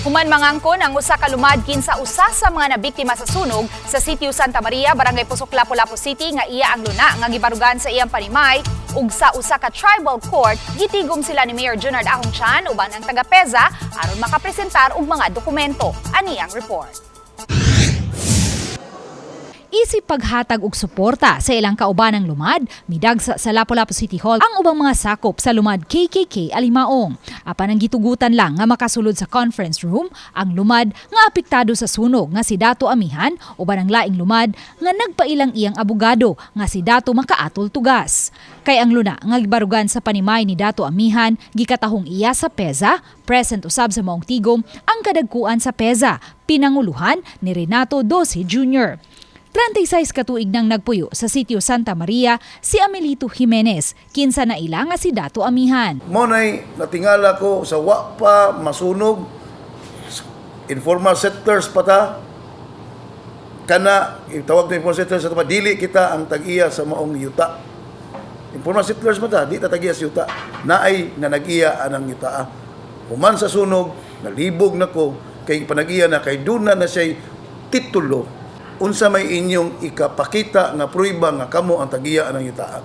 Human mangangkon ang usa ka lumad kinsa usa sa mga nabiktima sa sunog sa Sitio Santa Maria, Barangay Pusok, Lapu-Lapu City nga iya ang luna nga gibarugan sa iyang panimay ug sa usa ka tribal court, gitigom sila ni Mayor Junard Ahong Chan uban ang taga PEZA aron makapresentar og mga dokumento. Ani ang report. Isip paghatag og suporta sa ilang kaubanang lumad, midagsa sa Lapu-Lapu City Hall ang ubang mga sakop sa lumad KKK Alimaong. Apan ang gitugutan lang nga makasulod sa conference room ang lumad nga apektado sa sunog nga si Dato Amihan uban ang laing lumad nga nagpailang iyang abogado nga si Dato Makaatol Tugas. Kay ang luna nga gibarugan sa panimay ni Dato Amihan gikatahong iya sa PEZA, present usab sa maong tigom ang kadagkuan sa PEZA, pinanguluhan ni Renato Doce Jr. 36 ka tuig nang nagpuyo sa Sitio Santa Maria si Amelito Jimenez, kinsa na ila nga si Dato Amihan. Mo nay natingala ko sa wa pa masunog, informal settlers pa ta kana, itawag na informal settlers sa tama, dili kita ang tag-iya sa maong yuta. Informal settlers pa ta, di ta tag-iya sa yuta, naay nga nag-iya anang yuta. Human sa sunog, nalibog na ko kay panag-iya na, kay duna na siya'y titulo. Unsa may inyong ikapakita nga prueba nga kamo ang tag-iya anang yuta?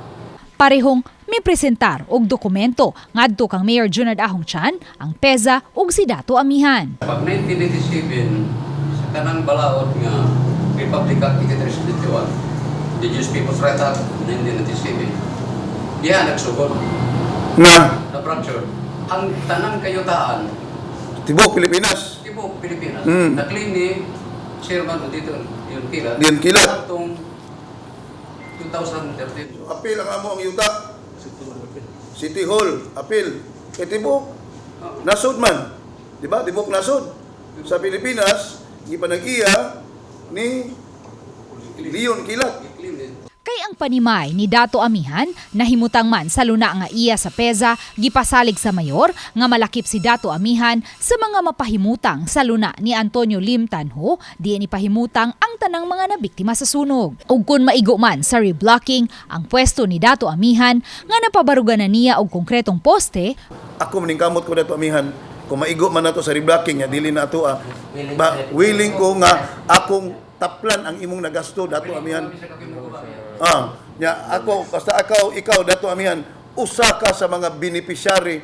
Parehong mipresentar og dokumento ngadto kang Mayor Junard Ahong Chan, ang PEZA ug si Dato Amihan. Pag 1997, sa kanang balaod nga Republic Act 8371, Indigenous Peoples Right Act 1997, diha nagsugod, nga na fracture. Ang tanang kayutaan, tibok Pilipinas, tibok Pilipinas, na-claim ni Chairman dito, yung Kilat, Leon Kilat. Atong 2013. Apil ang amo ang yuta. City Hall, apil. Kay tibok nasod man. Di ba? Tibok nasod. Sa Pilipinas, gipanag-iya ni Leon Kilat. I-claim din. Kay ang panimay ni Dato Amihan nahimutang man sa luna nga iya sa PEZA, gipasalig sa mayor nga malakip si Dato Amihan sa mga mapahimutang sa luna ni Antonio Lim Tanho, diin ipahimutang ang tanang mga nabiktima sa sunog. Ug kun maigo man sa reblocking ang pwesto ni Dato Amihan nga napabarugan na niya og konkretong poste, Ako maningkamot ko, Dato Amihan, kung maigo man nato sa reblocking nga dili na ato ba, willing ko nga akong taplan ang imong nagasto, Dato Amihan. Nya ako basta akaw ikaw, Dato Amihan, usa ka sa mga beneficiary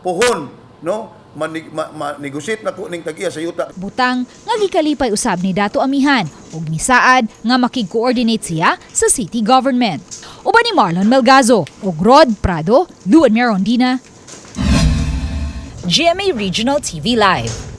puhon, no? Manig, ma, ma, negotiate na ko ning tag-iya sa yuta. Butang nga gikalipay usab ni Dato Amihan ug misaad nga makig-coordinate siya sa city government. Uban ni Marlon Melgazo ug Rod Prado, Luan Merondina, GMA Regional TV Live.